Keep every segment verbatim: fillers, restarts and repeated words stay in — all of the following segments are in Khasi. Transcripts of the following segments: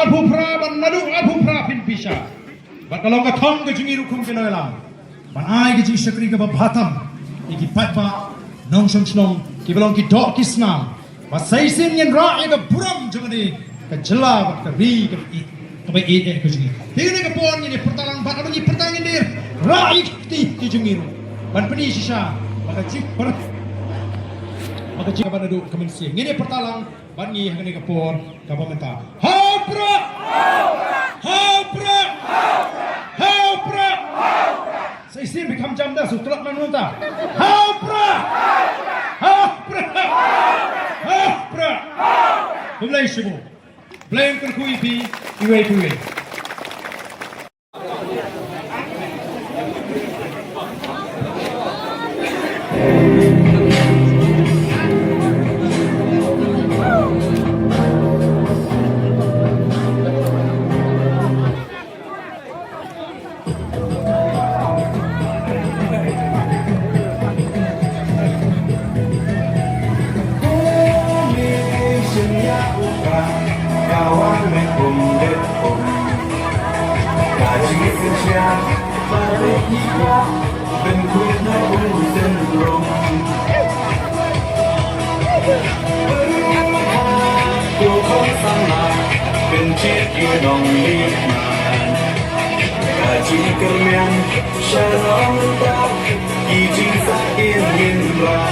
Arphew phra, ban naduh arphew phra phin pisa. Bad ka long ka thong ka jong ngi ruh kum ki nongïalam ban ai ka jingshakri kaba bha tam ïa ki paidbah nongshong shnong kiba long ki doh ki snam. Bad sa shisien ngin rah ïa ka burom jong kane ka jylla bad ka ri kaba ïeit, kaba ïeit eh ka jong ngi. Te kane ka por ngin ïa pyrta lang bad haba ngi pyrta ngin ïa rah ïa ki kti ki jong ngi ruh ban pyni shisha ba ka jingpyr-, ba ka jing kaba naduh ka mynsiem. Ngin ïa pyrta lang bad ngi ha kane ka por kaba mynta. Ha u Prah! Ha u Prah! Ha u Prah! Sa shisien phi kham jam da, shu tlot man mynta. Ha u Prah! Ha u Prah! Ha u Prah! Khublei shibun. Blei un kyrkhu ïa phi iwei pa iwei. Ka jingkyrmen sha nongta ki jingsah kin ngin rah.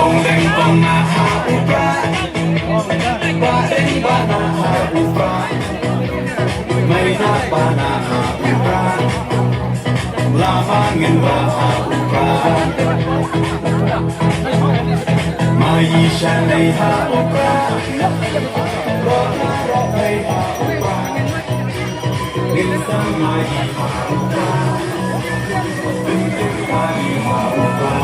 Ong leng ong na ha u Prah, ba eng ba na ha u Prah, mai na ba na ha u Prah. Lama ngin rah ha u Prah. Mai sha nei ha u Prah. Roh na roh nei ha u Prah. Ngin sa mai ha u Prah. Ngin sa mai ha u Prah.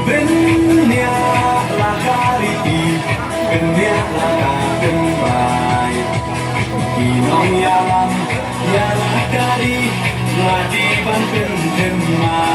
Bniah la ka riti, bniah la ka kynrai. Ki nongïalam ïa la ka ri, la dei ban pynthymmai.